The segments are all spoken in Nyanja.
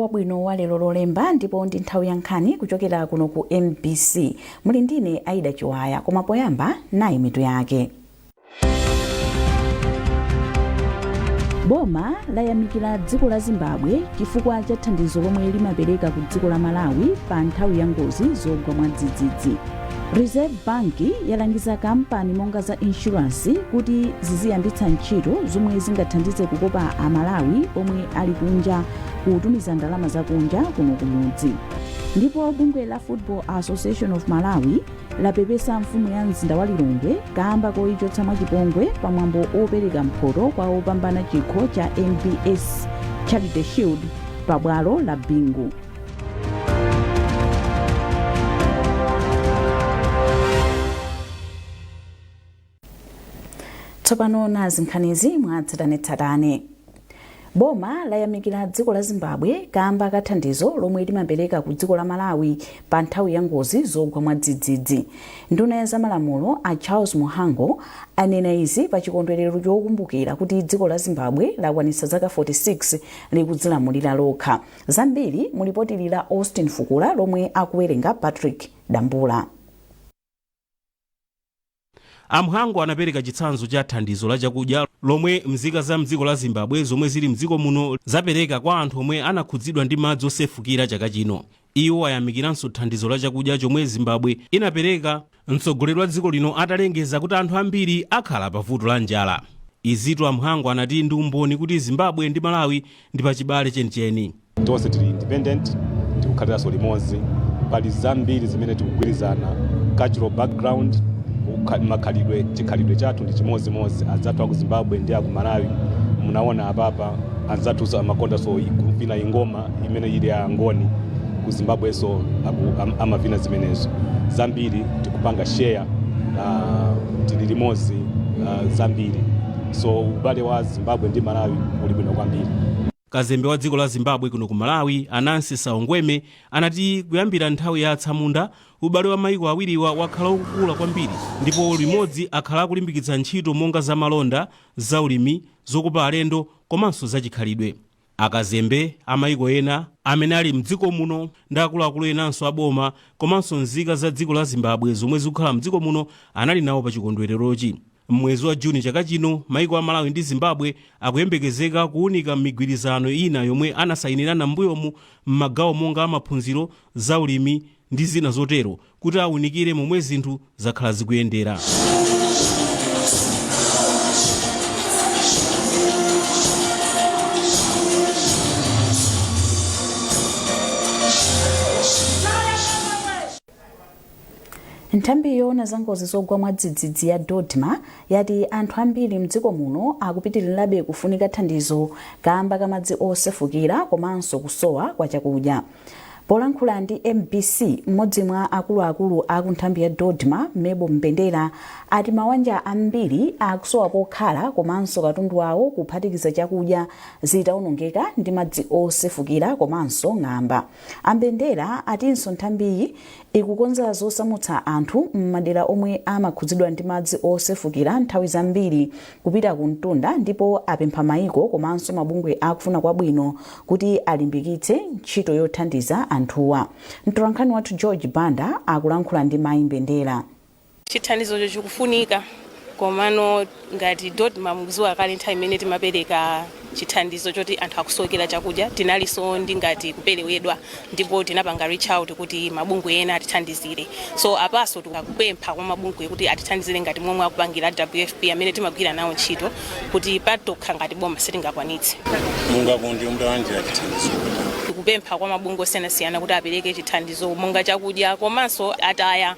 Wabwino wa lero Lolemba, ndipo ndi nthawi ya nkhani kuchokera kuno ku MBC. Muli ndine Aida Chiwaya, koma poyamba nayi mitu yake. Boma layamikira dziko la Zimbabwe chifukwa cha thandizo lomwe limapereka ku dziko la Malawi pa nthawi ya ngozi zogwa mwadzidzidzi. Reserve Bank yalangiza kampani monga za insurance kuti ziziyambitsa ntchito zomwe zingathandize kukopa Amalawi omwe ali kunja kutumiza ndalama zakunja kuno kumudzi. Ndipo bungwe la Football Association of Malawi lapepesa mfumu ya mzinda wa Lilongwe kamba koyichotsa mwachipongwe pamwambo opereka mphoto kwa opambana chikho cha NBS Charity Shield pa bwalo la Bingu. Tsopano nazi nkhanizi mwatsatanetsatane. Boma layamikira dziko la Zimbabwe kamba ka thandizo lomwe limapereka ku dziko la Malawi pa nthawi ya ngozi zogwa mwadzidzidzi. Nduna ya zamalamulo a Charles Mhango anena izi pa chikondwerero chokumbukira kuti dziko la Zimbabwe lakwanitsa zaka 46 likudzilamulira lokha. Zambiri mu lipoti la Austin Fukula lomwe akuwerenga Patrick Dambula. A Mhango anapereka chitsanzo cha thandizo la chakudya lomwe mzika za mdziko la Zimbabwe zomwe zili mdziko muno zapereka kwa anthu omwe anakhudzidwa ndi madzi osefukira chaka chino. Iwo ayamikiranso thandizo la chakudya chomwe Zimbabwe inapereka mtsogoleri wa dziko lino atalengeza kuti anthu ambiri akhala pa vuto la njala. Izitu a Mhango anati ndi umboni kuti Zimbabwe ndi Malawi ndi pachibale chenicheni. Tonse tili independent, tikukhaliranso limodzi. Pali zambiri zimene tikugwirizana, cultural background, makhalidwe, chikhalidwe chathu ndi chimodzimodzi. Anzathu aku Zimbabwe ndi aku Malawi, munaona apapa anzathu amakondanso kuvina ingoma imene ili ya Ngoni, ku Zimbabwenso amavina zimenezo. Zambiri tikupanga share, tili limodzi zambiri, so ubale wa Zimbabwe ndi Malawi uli bwino kwambiri. Kazembe wa dziko la Zimbabwe kuno ku Malawi, a Nancy Saungweme, anati kuyambira nthawi ya atsamunda, ubale wa maiko awiriwa wakhala ukukula kwambiri ndipo limodzi akhala akulimbikitsa ntchito monga za malonda, zaulimi, zokopa alendo komanso zachikhalidwe. Akazembe a maiko ena amene ali mdziko muno ndi akuluakulu enanso a boma komanso nzika za dziko la Zimbabwe zomwe zikukhala mdziko muno anali nawo pa chikondwererochi. M'mwezi wa Juni chaka chino, maiko a Malawi ndi Zimbabwe akuyembekezeka kuunika migwirizano ina yomwe anasayinirana m'mbuyomu m'magawo monga a maphunziro, zaulimi ndi zina zotero kuti aunikire momwe zinthu zakhala zikuyendera. Nthambi yoona za ngozi zogwa mwadzidzidzi ya DoDMA yati anthu ambiri mdziko muno akupitirirabe kufunika thandizo kamba ka madzi osefukira komanso kusowa kwa chakudya. Polankhula ndi MBC, mmodzi mwa akuluakulu a ku nthambi ya DoDMA, Mebo Mbendera, ati mawanja ambiri akusowa pokhala komanso katundu wawo kuphatikiza chakudya zitaonongeka ndi madzi osefukira komanso ng'amba. A Mbendera atinso nthambiyi ikukonza zosamutsa anthu m'madera omwe amakhudzidwa ndi madzi osefukira nthawi zambiri kupita ku mtunda ndipo apempha maiko komanso mabungwe akufuna kwabwino kuti alimbikitse ntchito yothandiza anthuwa. Mtolankhani wathu George Banda akulankhula ndi Mayi Mbendera. Chithandizocho chikufunika, komano ngati DoDMA mukudziwa kale nthawi imene timapereka chithandizo choti anthu akusowekera chakudya, tinalinso ndi ngati kuperewedwa ndipo tinapanga reach out kuti mabungwe ena atithandizire. So apaso tikupempha kwa mabungwe kuti atithandizire ngati momwe akupangira WFP amene timagwira nawo ntchito, kuti patokha ngati boma sitingakwanitse. Mungakonde mutalandira chithandizo? Tikupempha kwa mabungwe osiyanasiyana kuti apereke chithandizo monga chakudya komanso ataya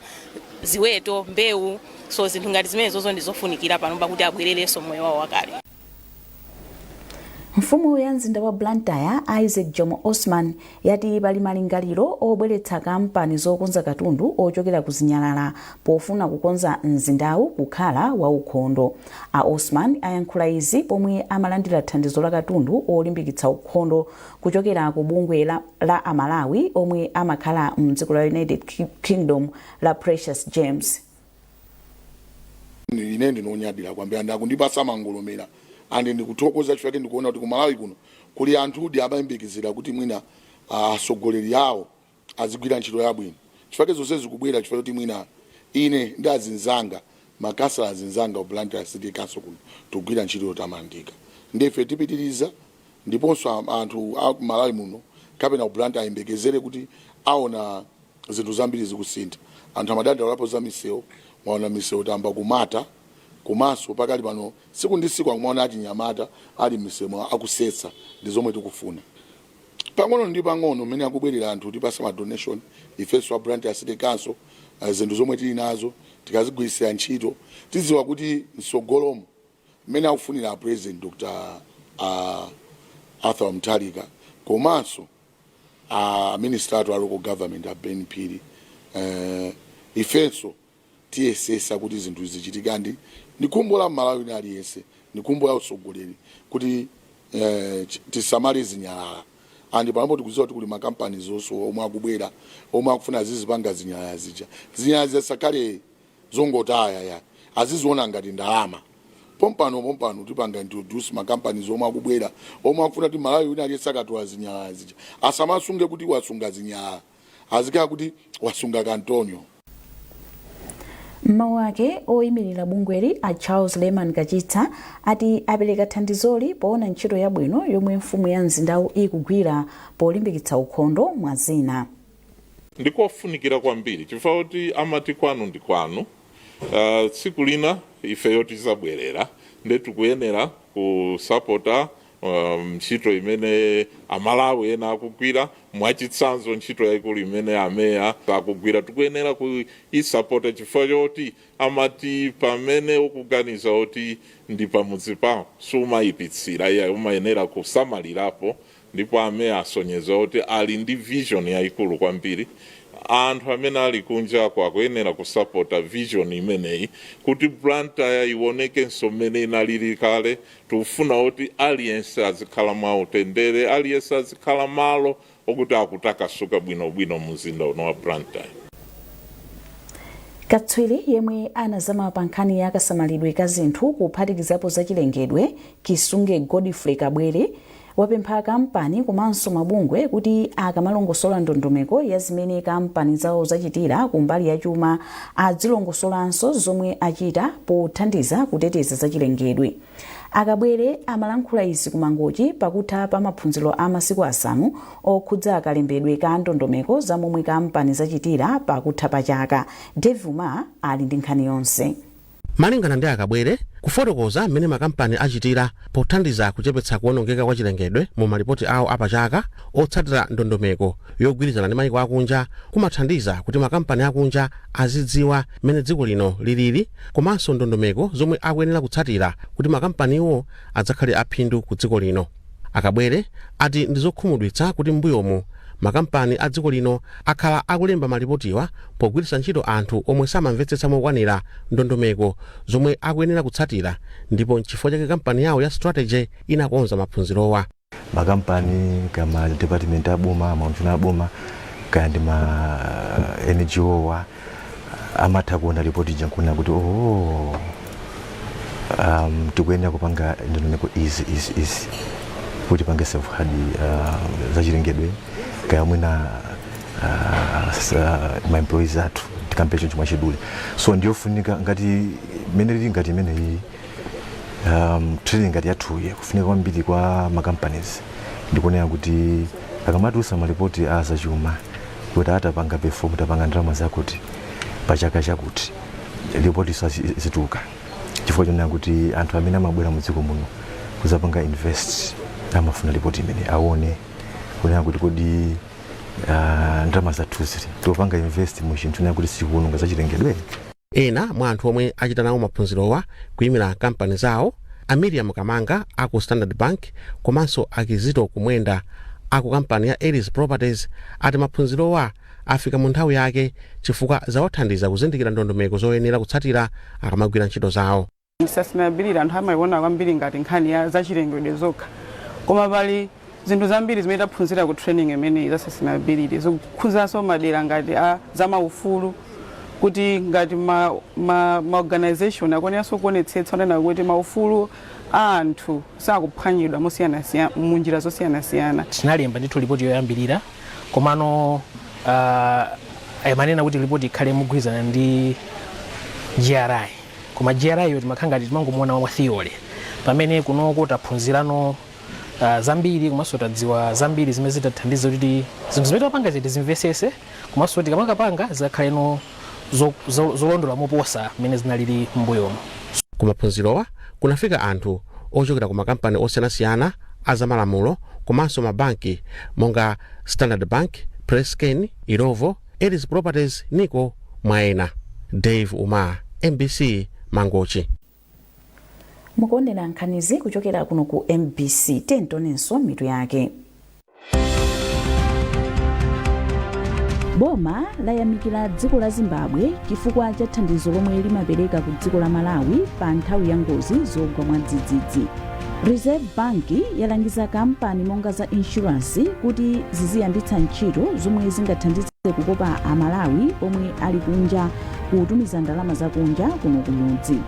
ziweto, mbewu, so zinthu ngati zimenezozo ndi zofunikira panopa kuti abwererenso moyo wawo wakale. Mfumu ya mzinda wa Blantyre, Isaac Jomo Osman, yati pali malingaliro obweretsa kampani zokonza katundu ochokera ku zinyalala pofuna kukonza mzindawu kukhala waukhondo. A Osman ayankhula izi pomwe amalandira thandizo la katundu olimbikitsa ukhondo kuchokera ku bungwe la Amalawi omwe amakhala mdziko la United Kingdom la Precious Gems. Ine ndinonyadira kwambiri and akundipasa mangolomera and ndikuthokoza chifukwa ndikuona kuti ku Malawi kuno kuli anthudi amayembekezera kuti mwina Atsogoleri awo azigwira ntchito yabwino, chifukwa zonse zikubwera chifukwa choti mwina ine ndi azinzanga, makhansala azinzanga ku Blantyre City Council kuno, tikugwira ntchito yotamandika. Ndife tipitiriza, ndiponso anthu a Malawi muno kapena ku Blantyre ayembekezere kuti aona zinthu zambiri zikusintha. Anthu amadandaulapo za misewu, mwaona misewu tayamba kumata. Komanso pakali pano, tsiku ndi tsiku akumaona achinyamata ali m'misewu akusetsa. Ndi zomwe tikufuna pang'ono ndi pang'ono mmene akubwerera anthu tipasa ma donation. Ifenso a Blantyre City Council, zinthu zomwe tili nazo tikazigwirisira ntchito, tidziwa kuti mtsogolomo mmene akufunira a President Dr Arthur Mutharika komanso a minister athu a Local Government, a Ben Phiri, ifenso tiyesesa kuti zinthu zichitika. Ndi khumbo la Mmalawi wina aliyense, ndi khumbo la utsogoleri kuti tisamale zinyalala. And panopo tikudziwa kuti kuli makampani zonso omwe akubwera, omwe akufuna azizipanga zinyalala zija. Zinyalala zisakhale zongotaya ya, aziziona ngati ndalama. Pompano pompano tipanga introduce makampani omwe akubwera, omwe akufuna kuti Malawi wina aliyense akatola zinyalala zija asamasunge kuti wasunga zinyalala, azikhala kuti wasunga kantonyo. Mmawu ake, oyimirira bungweli a Charles Lehman Kachitsa ati apereka thandizoli poona ntchito yabwino yomwe mfumu ya mzindawu ikugwira polimbikitsa ukhondo, mwa zina. Ndikofunikira kwambiri chifukwa kuti amati kwanu ndi kwanu. Tsiku lina ifeyo tizabwerera, nde tikuyenera kusapota ntchito imene Amalawi ena akugwira. Mwachitsanzo, ntchito yayikulu imene ameya akugwira tikuyenera kuisapota, chifukwa choti amati pamene ukuganiza kuti ndi pamudzi pawo sumayipitsira iye, umayenera kusamalirapo. Ndipo ameya asonyeza kuti ali ndi vision yayikulu kwambiri. Anthu amene ali kunjako akuyenera kusapota vision imeneyi kuti Blantyre ionekenso mmene inalili kale. Tikufuna kuti aliyense azikhala mwautendere, aliyense azikhala malo okuti akutakasuka bwinobwino mumzinda uno wa Blantyre. Katswiri yemwe anazama pa nkhani ya kasamalidwe ka zinthu, kuphatikizapo zachilengedwe, Kisunge Godfrey Kabwere, wapempha kampani komanso mabungwe kuti akamalongosola ndondomeko ya zimene kampani zawo zachitira kumbali ya chuma, adzilongosolanso zomwe achita pothandiza kuteteza zachilengedwe. Akabwere amalankhula izi ku Mangochi pakutha pa maphunziro a masiku 5 okhudza kalembedwe ka ndondomeko za momwe kampani zachitira pakutha pa chaka. Dave Uma ali ndi nkhani yonse. Malingana ndi Akabwere, kufotokoza mmene makampani achitira pothandiza kuchepetsa kuwonongeka kwa chilengedwe mu malipoti awo apachaka otsatira ndondomeko yogwirizana ndi mayiko akunja kumathandiza kuti makampani akunja azidziwa mmene dziko lino lilili komanso ndondomeko zomwe akuyenera kutsatira kuti makampaniwo adzakhale aphindu ku dziko lino. Akabwere ati ndi zokhumudwitsa kuti m'mbuyomu makampani a dziko lino akhala akulemba malipotiwa pogwiritsa ntchito anthu omwe samamvetsetsa mokwanira ndondomeko zomwe akuyenera kutsatira, ndipo nchifukwa chake kampani yawo ya Strategy inakonza maphunzirowa. Makampani kama department aboma, maunduna aboma, kaya ndi ma NGO wa, amatha kuona ripoti ija nkuona kuti, oh, tikuyenera kupanga ndondomeko izi, izi, izi kuti pange safeguard zachilengedwe, kaya mwina ma employees athu, tikambe choncho mwachidule. So ndiyofunika ngati mene lili, ngati imeneyi training ngati yathuyi kufunika kwambiri kwa ma companies, ndikunena kuti akamatulutsa malipoti a zachuma kuti atapanga perform, tapanga ndalama zakuti pa chaka chakuti, ripoti zituluka, chifukwa chonena kuti anthu amene amabwera mu dziko muno kuzapanga invest amafuna ripoti imene aone kunena kuti kodi ndalama zathuzi tikupanga invest mu chinthu chonena kuti sichikuwononga zachilengedwe. Ena mwa anthu omwe achita nawo maphunzirowa kuyimira kampani zawo, a Miriam Kamanga aku Standard Bank komanso Akizito Kumwenda aku kampani ya Aries Properties, ati maphunzirowa afika mu nthawi yake chifukwa zawathandiza kuzindikira ndondomeko zoyenera kutsatira akamagwira ntchito zawo. Sustainability anthu amayiona kwambiri ngati nkhani ya zachilengedwe zokha, koma pali zinthu zambiri zimene taphunzira ku training imeneyi za sustainability, zikukhuzanso madera ngati a zamaufulu, kuti ngati ma organization akuoneranso kuonetsetsa onena kuti maufulu a anthu sakuphwanyidwa mosiyanasiyana, munjira zosiyanasiyana. Tinalemba ndithu ripoti yoyambirira. Komano amanena kuti ripoti ikhale mogwirizana ndi GRI, koma GRI yo timakhala ngati timangomuona mwa theory, pamene kunoko taphunzirano zambiri komanso tadziwa zambiri zimene zitathandiza kuti zinthu zimene timapanga ziti tizimvesese, komanso tikamakapanga zikakhaleno zolondola moposa mmene zinalili m'mbuyomo. Kumaphunzirowa kunafika anthu ochokera ku makampani osiyanasiyana azamalamulo komanso mabanki monga Standard Bank, Presscane, Illovo, Ellis Properties, Nico, mwaena. Dave Umar, MBC, Mangochi. Mukuonera nkhanizi kuchokera kuno ku MBC. Tionenso mitu yake. Boma layamikira dziko la Zimbabwe chifukwa cha thandizo lomwe limapereka ku dziko la Malawi pa nthawi ya ngozi zogwa mwadzidzidzi. Reserve Bank yalangiza kampani monga za insurance kuti ziziyambitsa ntchito zomwe zingathandize kukopa Amalawi omwe ali kunja kutumiza ndalama zakunja kuno kumudzi.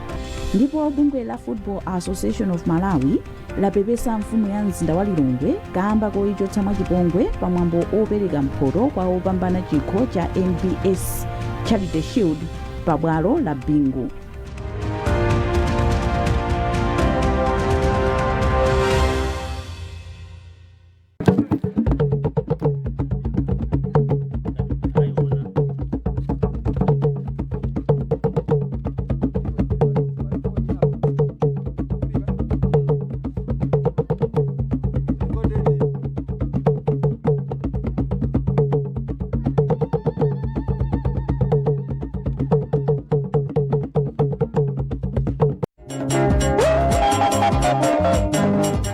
Ndipo bungwe la Football Association of Malawi lapepesa mfumu ya mzinda wa Lilongwe kamba koyichotsa mwachipongwe pamwambo opereka mphoto kwa opambana chikho cha NBS Charity Shield pabwalo la Bingu.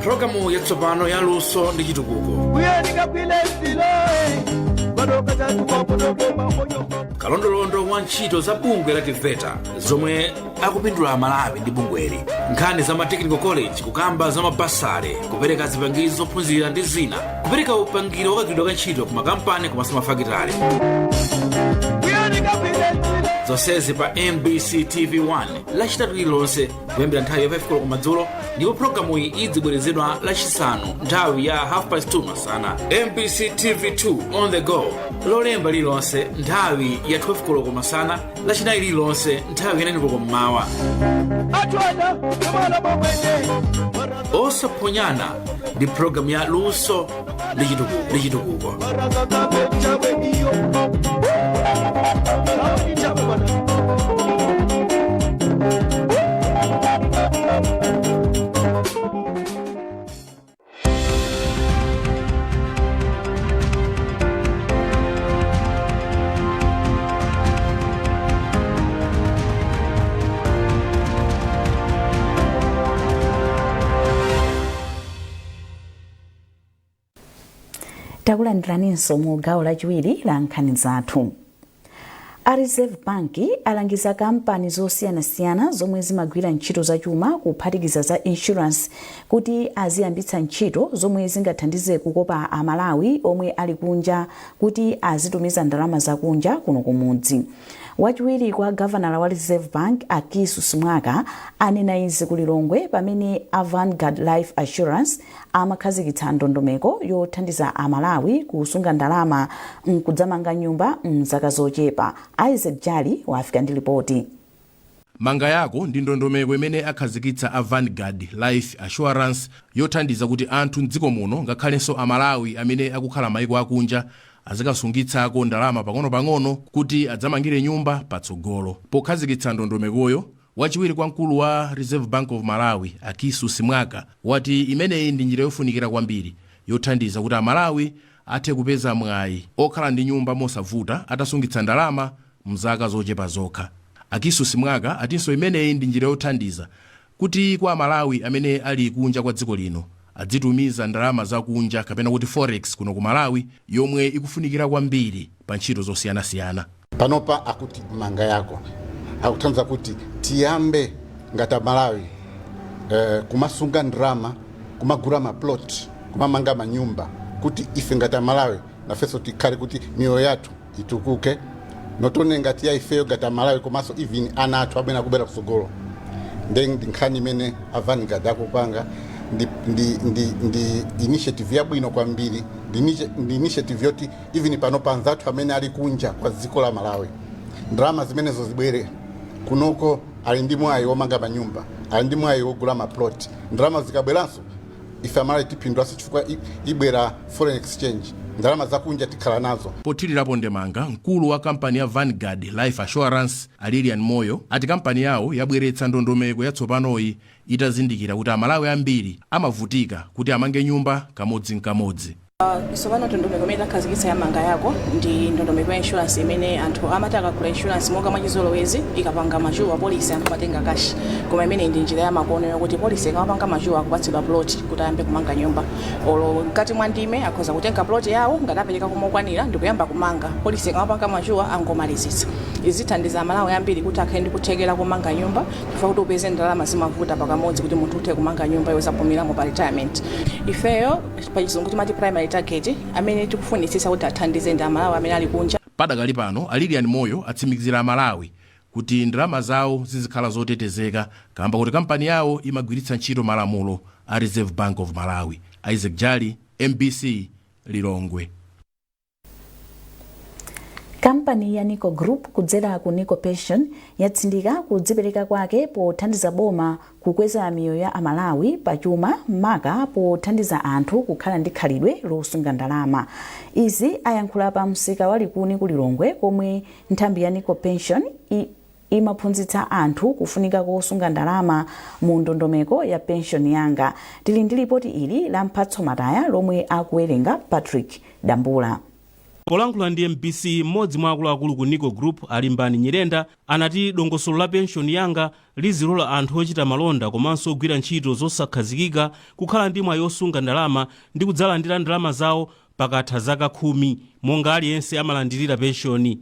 Pulogalamu yatsopano ya Luso ndi Chitukuko, kalondolondo wa ntchito za bungwe la TEVETA zomwe akupindula Amalawi ndi bungweli, nkhani za ma technical college, kukamba za mabasale, kupereka zipangizo zophunzira ndi zina, kupereka upangiri wakagwiridwa ka ntchito ku makampani komanso mafakitale, zonsezi pa MBC TV 1 Lachitatu lililonse kuyambira nthawi ya 5 koloko madzulo, ndipo pulogalamuyi idzibwerezedwa Lachisanu nthawi ya 2:30 masana. MBC TV 2 on the go Lolemba lililonse nthawi ya 12 koloko masana, Lachinayi lililonse nthawi ya 9 koloko mmawa. Osaphonyana ndi pulogalamu ya Luso ndi Chitukuko. Takulandiraninso mu gawo lachiwiri la nkhani zathu. A Reserve Bank alangiza kampani zosiyanasiyana zomwe zimagwira ntchito zachuma, kuphatikiza za insurance, kuti aziyambitsa ntchito zomwe zingathandize kukopa Amalawi omwe ali kunja kuti azitumiza ndalama zakunja kuno kumudzi. Wachiwiri kwa gavanala wa Reserve Bank, a Kisu Simwaka, anena izi ku Lilongwe pamene a Vanguard Life Assurance amakhazikitsa ndondomeko yothandiza Amalawi kusunga ndalama nkudzamanga nyumba mzaka zochepa. Isaac Jali wafika ndi ripoti. Manga Yako ndi ndondomeko imene akhazikitsa a Vanguard Life Assurance yothandiza kuti anthu mdziko muno, ngakhalenso Amalawi amene akukhala maiko akunja, azikasungitsako ndalama pang'onopang'ono kuti adzamangire nyumba patsogolo. Pokhazikitsa ndondomekoyo, wachiwiri kwa mkulu wa Reserve Bank of Malawi, a Kisu Simwaka, wati imeneyi ndi njira yofunikira kwambiri yothandiza kuti Amalawi athe kupeza mwayi okhala ndi nyumba mosavuta atasungitsa ndalama mzaka zochepa zokha. A Kisu Simwaka atinso imeneyi ndi njira yothandiza kuti kwa Amalawi amene ali kunja kwa dziko lino adzitumiza ndalama zakunja, kapena kuti forex, kuno ku Malawi, yomwe ikufunikira kwambiri pa ntchito zosiyanasiyana. Panopa akuti Manga Yako, akuthandiza kuti tiyambe ngati Amalawi kumasunga ndalama, kumagula maplot, kumamanga manyumba, kuti ife ngati Amalawi nafenso tikhale kuti miyoyo yathu itukuke, not only ngati ya ifeyo ngati Amalawi, komanso even ana athu amene akubwera kutsogolo. Ndi nkhani imene a Vanguard akupanga. Ndi initiative yabwino kwambiri, ndi initiative yoti even pano panzathu amene ali kunja kwa dziko la Malawi, ndalama zimenezo zibwere kunoko, ali ndi mwayi womanga manyumba, ali ndi mwayi wogula maplot. Ndalama zikabweranso, ife Amalawi tipindulaso chifukwa ibwera foreign exchange, ndalama zakunja tikhala nazo. Pothirirapo ndemanga, mkulu wa kampani ya Vanguard Life Assurance, a Lilian Moyo, ati kampani yawo yabweretsa ndondomeko yatsopanoyi itazindikira kuti Amalawi ambiri amavutika kuti amange nyumba kamodzi-nkamodzi. Tsopano ndondomeko imene takhazikitsa ya Manga Yako ndi ndondomeko ya insurance imene anthu amati akagula insurance monga mwachizolowezi, ikapanga mature policy anthu amatenga cash, koma imene ndi njira ya makono yokuti policy ikamapanga mature akupatsidwa plot kuti ayambe kumanga nyumba. Olo mkati mwa ndime akhoza kutenga plot yawo ngati apereka komokwanira ndikuyamba kumanga. Policy ikamapanga mature angomalizitsa. Izithandiza Amalawi ambiri kuti akhale ndi kuthekera komanga nyumba, chifukwa kuti upeze ndalama zimavuta pakamodzi kuti munthu uthe kumanga nyumba yozapumiramo pa retirement. Ifeyo pachizungu timati primary target amene tikufunitsitsa kuti athandize ndi Amalawi amene ali kunja. Padakali pano, a Lilian Moyo atsimikizira Amalawi kuti ndalama zawo zizikhala zotetezeka kamba kuti kampani yawo imagwiritsa ntchito malamulo a Reserve Bank of Malawi. Isaac Jali, MBC, Lilongwe. Kampani ya Nico Group kudzera ku Nico Pension yatsindika kudzipereka kwake pothandiza boma kukweza miyoyo ya Amalawi pachuma, maka pothandiza anthu kukhala ndi khalidwe losunga ndalama. Izi ayankhula pa msika wa Likuni ku Lilongwe, komwe nthambi ya Nico Pension imaphunzitsa anthu kufunika kosunga ndalama mu ndondomeko ya Pension Yanga. Tili ndi lipoti ili la Mphatso Mataya lomwe akuwerenga Patrick Dambula. Polankhula ndi MBC, mmodzi mwa akuluakulu ku Nico Group, Alimbani Nyirenda, anati dongosolo la Pension Yanga lizilola anthu ochita malonda komanso ogwira ntchito zosakhazikika kukhala ndi mwayi osunga ndalama ndi kudzalandira ndalama zawo pakatha zaka 10 monga aliyense amalandirira penshoni.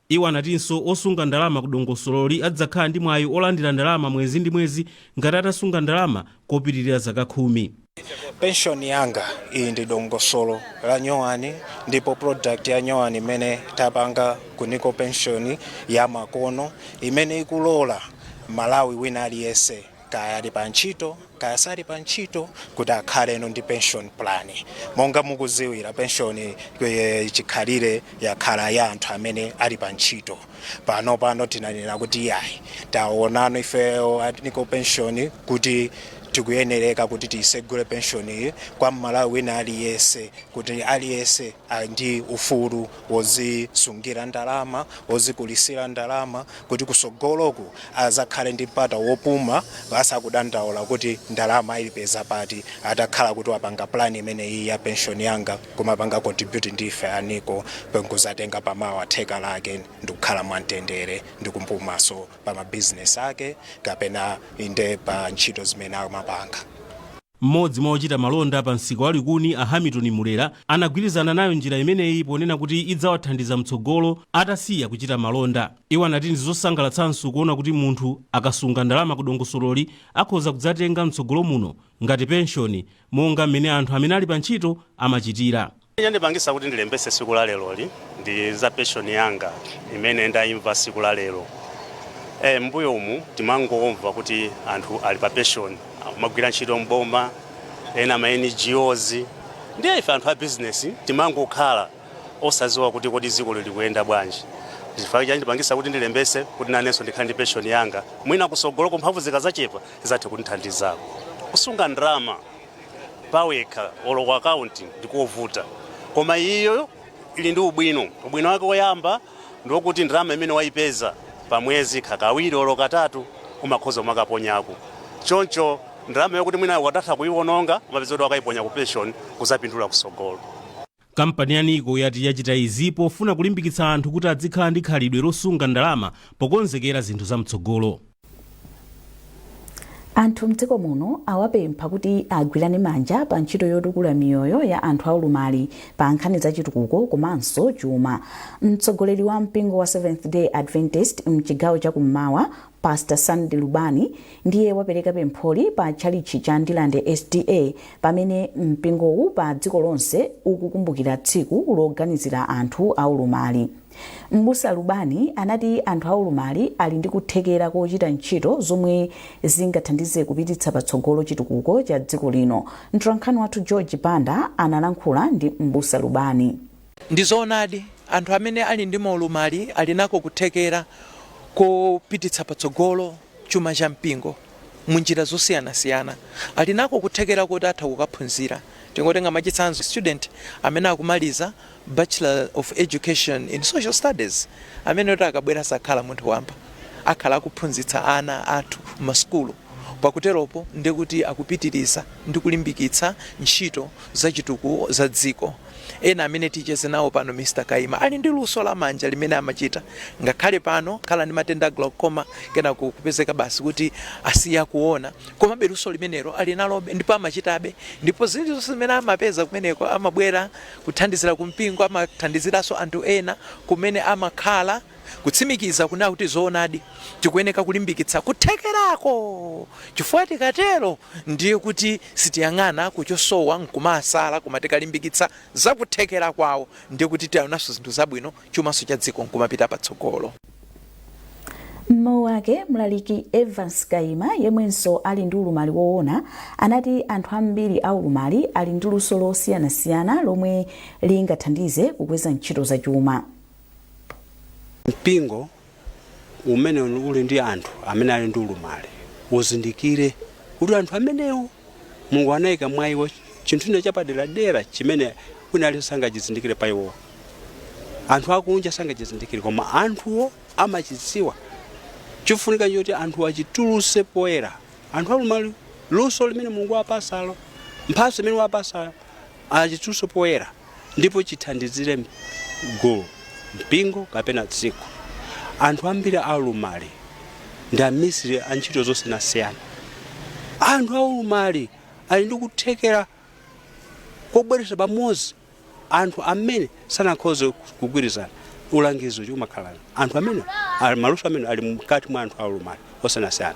Iwo anatinso osunga ndalama ku dongosololi adzakhala ndi mwayi olandira ndalama mwezi ndi mwezi ngati atasunga ndalama kopitirira zaka 10. Pension Yanga iyi ndi dongosolo la nyowani ndipo product ya nyowani imene tapanga ku Nico Pension ya makono, imene ikulola Malawi wina aliyense, kaya ali pa ntchito kaya sali pa ntchito, kuti akhaleno ndi pension plan. Monga mukuziwira, pension chikhalire yakhala ya anthu amene ali pa ntchito. Pano pano tinanena kuti yayi, taonano ifeyo a Nico Pension kuti tikuyenereka kuti tiyisegule pension iyi kwa Mmalawi wina aliyense, kuti aliyense ali ndi ufulu wozisungira ndalama, wozikulisira ndalama, kuti kusogoloku azakhale ndi mpata wopuma asakudandaula kuti ndalama ayipeza pati, atakhala kuti wapanga plan imeneyi ya Pension Yanga, kumapanga contribute ndi ife a Nico, nkuzatenga pamawa theka lake ndikukhala mwamtendere ndikumpumaso pa mabizinesi ake kapena inde pa ntchito zimene amapanga. Mmodzi mwa ochita malonda pa msika wa Likuni, a Hamilton Mulera, anagwirizana nayo njira imeneyi ponena kuti idzawathandiza mtsogolo atasiya kuchita malonda. Iwo anati ndi zosangalatsanso kuona kuti munthu akasunga ndalama ku dongosololi akhoza kudzatenga mtsogolo muno ngati penshoni monga mmene anthu amene ali pa ntchito amachitira. Chandipangisa kuti ndilembese siku la leroli ndi za Pension Yanga imene ndayimva siku la lero. Mbuyo umu timangomva kuti anthu ali pa pension, amagwira ntchito mboma, ena ma NGOs, ndiye ife anthu a business timangokhala osaziwa kuti kodi dziko likuyenda bwanji. Chifukwa chandipangisa kuti ndilembese kuti nanenso ndikhale ndi pension yanga, mwina kusogoloko mphamvu zikazachepa zizathe kundithandizako. Kusunga ndalama pawekha olo ku akaunti ndikovuta, koma iyo ili ndi ubwino. Ubwino wake woyamba ndiwokuti ndalama imene wayipeza pa mwezi kakawiri olo katatu umakhoza umakaponyako. Choncho ndalama yokuti mwina ukatatha kuyiwononga, umapeza kuti wakayiponya ku pension kuzapindula kusogolo. Kampani ya Nico yati yachita izi pofuna kulimbikitsa anthu kuti adzikhala ndi khalidwe losunga ndalama pokonzekera zinthu zamtsogolo. Anthu mdziko muno awapempha kuti agwirane manja pa ntchito yotukula miyoyo ya anthu aulumali pa nkhani za chitukuko komanso chuma. Mtsogoleri wa mpingo wa Seventh Day Adventist mchigawo chakummawa, Pastor Sandy Lubani, ndiye wapereka pempholi pa tchalitchi cha Ndilande SDA pamene mpingowu pa dziko lonse ukukumbukira tsiku loganizira anthu aulumali. M'busa Lubani anati anthu aulumali ali ndi kuthekera kochita ntchito zomwe zingathandize kupititsa patsogolo chitukuko cha dziko lino. Mtolankhani wathu George Banda analankhula ndi M'busa Lubani. Ndi zoonadi, anthu amene ali ndi maulumali ali nako kuthekera kopititsa patsogolo chuma cha mpingo munjira zosiyanasiyana. Ali nako kuthekera koti atha kukaphunzira. Tingotenga mwachitsanzo student amene akumaliza Bachelor of Education in Social Studies, amene oti akabwera sakhala munthu wamba, akhala akuphunzitsa ana athu m'masukulu. Pakuteropo ndiye kuti akupitiriza ndi kulimbikitsa ntchito zachitukuko za dziko. Ena amene ticheze nawo pano, Mr Kaima, ali ndi luso la manja limene amachita ngakhale pano akhala ndi matenda a glaucoma, kenako kupezeka basi kuti asiya kuona, komabe luso limenelo ali nalobe ndipo amachitabe, ndipo zilizonse zimene amapeza kumeneko amabwera kuthandizira kumpingo, amathandiziranso anthu ena kumene amakhala. Kutsimikiza kunena kuti zoonadi tikuyeneka kulimbikitsa kuthekerako, chifukwa tikatero ndiye kuti sitiyang'ana kuchosowa nkumasala, koma tikalimbikitsa za kuthekera kwawo ndiye kuti tionanso zinthu zabwino, chumanso cha dziko nkumapita patsogolo. M'mawu ake, mlaliki Evans Kaima, yemwenso ali ndi ulumali woona, anati anthu ambiri a ulumali ali ndi luso losiyanasiyana lomwe lingathandize kukweza ntchito za chuma. Mpingo umene uli ndi anthu amene ali ndi ulumali uzindikire kuti anthu amenewo Mulungu anayika mwa iwo chinthu china chapaderadera chimene wina aliyense sangachizindikire pa iwo. Anthu akunja sangachizindikire, koma anthuwo amachidziwa. Chofunika choti anthu achituluse poyera. Anthu aulumali, luso limene Mulungu wapasalo, mphatso imene wapasayo, achituluse poyera ndipo chithandizire gulu, mpingo kapena dziko. Anthu ambiri aulumali ndi amisiri a ntchito zosiyanasiyana. Anthu aulumali ali ndi kuthekera kobweretsa pamodzi anthu amene sanakhoze kugwirizana. Ulangizi uja umakhala anthu amene ali maluso amene ali mkati mwa anthu aulumali osiyanasiyana.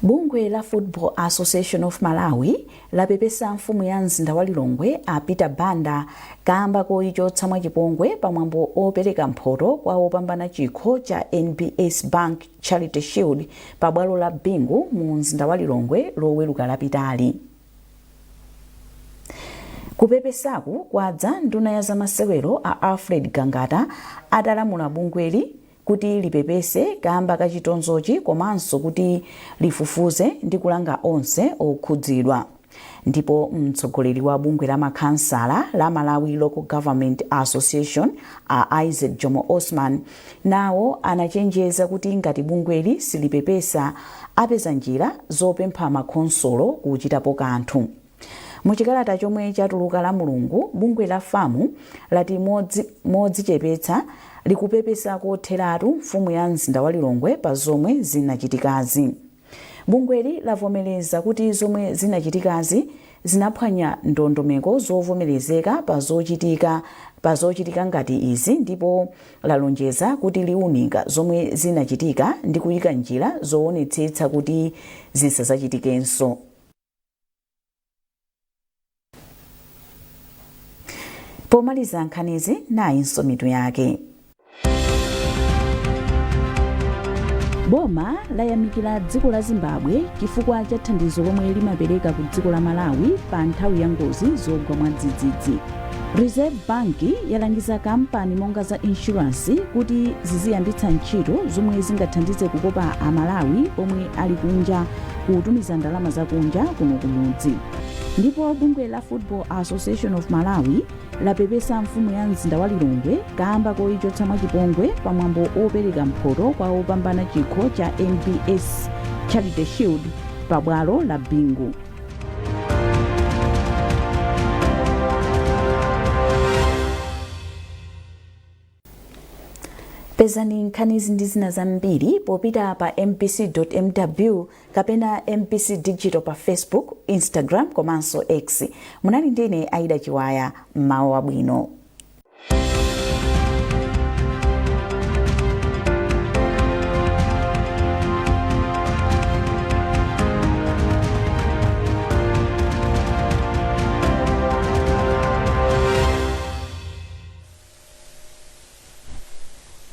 Bungwe la Football Association of Malawi lapepesa mfumu ya mzinda wa Lilongwe a Peter Banda kamba koyichotsa mwachipongwe pamwambo opereka mphoto kwa opambana chikho cha NBS Bank Charity Shield pa bwalo la Bingu mu mzinda wa Lilongwe loweruka lapitali. Kupepesaku kwadza nduna ya zamasewero a Alfred Gangata atalamula bungweli kuti lipepese kamba ka chitonzochi komanso kuti lifufuze ndi kulanga onse okhudzidwa. Ndipo mtsogoleri wa bungwe la makhansala la Malawi Local Government Association a Isaac Jomo Osman nawo anachenjeza kuti ngati bungweli silipepesa apeza njira zopempha makhonsolo kuchitapo kanthu. Muchikalata chomwe chatuluka la Mulungu, bungwe la FAM lati modzichepetsa likupepesa kotheratu mfumu ya mzinda wa Lilongwe pa zomwe zinachitikazi. Bungweli lavomereza kuti zomwe zinachitikazi zinaphwanya ndondomeko zovomerezeka pa zochitika ngati izi ndipo lalonjeza kuti liunika zomwe zinachitika ndi kuyika njira zoonetsetsa kuti zisazachitikenso. Pomaliza nkhanizi, nayinso mitu yake. Boma layamikira dziko la Zimbabwe chifukwa cha thandizo lomwe limapereka ku dziko la Malawi pa nthawi ya ngozi zogwa mwadzidzidzi. Reserve Bank yalangiza kampani monga za insurance kuti ziziyambitsa ntchito zomwe zingathandize kukopa Amalawi omwe ali kunja kutumiza ndalama zakunja kuno kumudzi. Ndipo bungwe la Football Association of Malawi lapepesa mfumu ya mzinda wa Lilongwe kamba koyichotsa mwachipongwe pamwambo opereka mphoto kwa opambana chikho cha NBS Charity Shield pa bwalo la Bingu. Pezani nkhanizi ndi zina zambiri popita pa mbc.mw kapena MBC Digital pa Facebook, Instagram komanso X. Munali ndine Aida Chiwaya. Mmawa wabwino.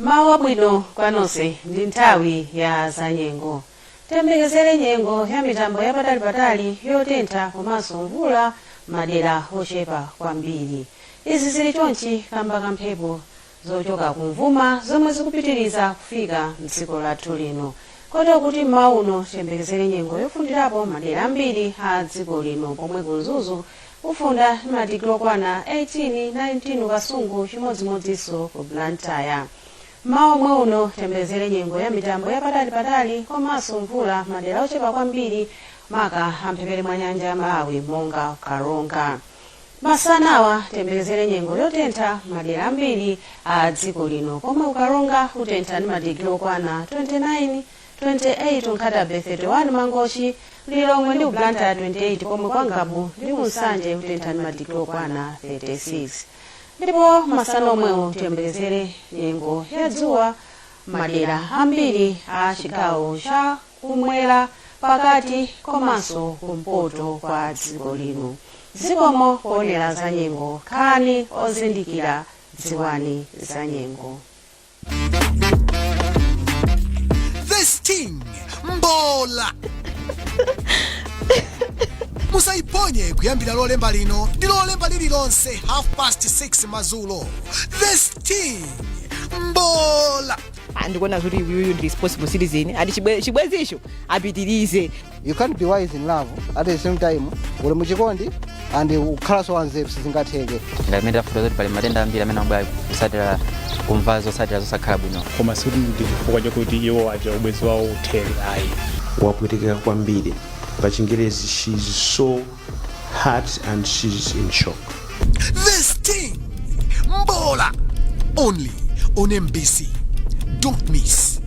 Mawu abwino kwa nonse. Ndi nthawi ya zanyengo. Tiyembekezere nyengo ya mitambo yapatalipatali, yotentha komanso mvula madera ochepa kwambiri. Izi zili chonchi kamba ka mphepo zochoka kumvuma zomwe zikupitiriza kufika mdziko lathu lino, kotero kuti mmawa uno tiyembekezere nyengo yofundirapo madera ambiri a dziko lino, pomwe ku Mzuzu kufunda ndi madigiri okwana 18, 19 Kasungu, chimodzimodzinso ku Blantyre. Mmawa omwe uno tiyembekezere nyengo ya mitambo yapatalipatali komanso mvula madera ochepa kwambiri, maka amphepete mwa nyanja ya Malawi monga Karonga. Masanawa tiyembekezere nyengo yotentha madera ambiri a dziko lino, pomwe ku Karonga kutentha ndi madigiri okwana 29, 28 Nkhata Bay, 31 Mangochi, Lilongwe ndi ku Blantyre 28, pomwe kwa Ngabu ndi ku Nsanje kutentha ndi madigiri okwana 36. Ndipo masana omwewo tiyembekezere nyengo ya dzuwa madera ambiri a chigawo cha kumwera, pakati komanso kumpoto kwa dziko lino. Zikomo poonera za nyengo. Khalani ozindikira, dziwani za nyengo. The Sting, Mbola, musaiponye kuyambira Lolemba lino ndi Lolemba lililonse 6:30 madzulo. The Sting, Mbola. Ndikuona kuti uyuyu ndi responsible citizen, ati chibwezicho apitirize. You can't be wise in love at the same time uli muchikondi and ukhalanso wanzeru, sizingatheke. Ngati mmene tafotokoza kuti pali matenda ambiri amene amabwera kusatira kumva zotsatira zosakhala bwino. Koma sikuti ndi chifukwa chakuti iwo aja ubwenzi wawo uthere, ayi. Wapwetekeka kwambiri. Pa Chingerezi, she's so hurt and she's in shock. The Sting, Mbola, only on MBC. Don't miss.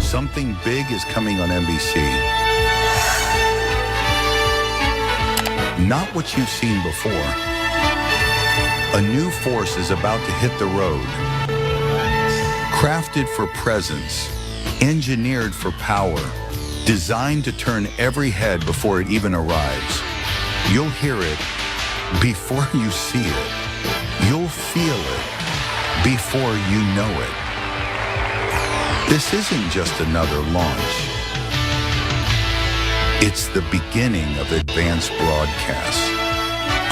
Something big is coming on MBC. Not what you've seen before. A new force is about to hit the road. Crafted for presence, engineered for power, designed to turn every head before it even arrives. You'll hear it before you see it. You'll feel it before you know it. This isn't just another launch. It's the beginning of advanced broadcasts.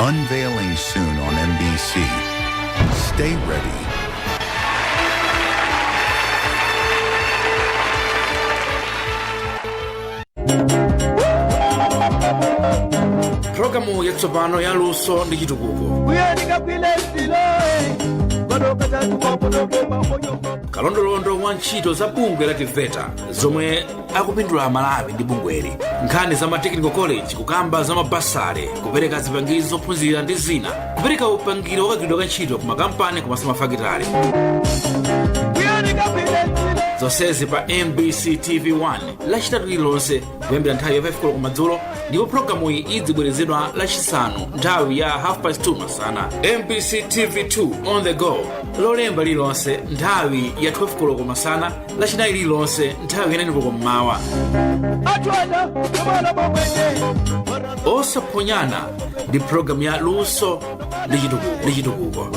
Unveiling soon on MBC. Stay ready. Pulogalamu yatsopano ya Luso ndi Chitukuko, kalondolondo wa ntchito za bungwe la TEVETA zomwe akupindula Amalawi ndi bungweli, nkhani za ma technical college, kukamba za mabasale, kupereka zipangizo zophunzira ndi zina, kupereka upangiri wakagwiridwe ka ntchito ku makampani komanso mafakitale, zonsezi pa MBC TV 1 Lachitatu lililonse kuyambira nthawi ya 5 koloko kumadzulo, ndipo pulogalamuyi idzibwerezedwa Lachisanu nthawi ya 2:30 masana. MBC TV 2 on the go Lolemba lililonse nthawi ya 12 koloko masana, Lachinayi lililonse nthawi ya 9 koloko mmawa. Osaphonyana ndi pulogalamu ya Luso ndi Chitukuko.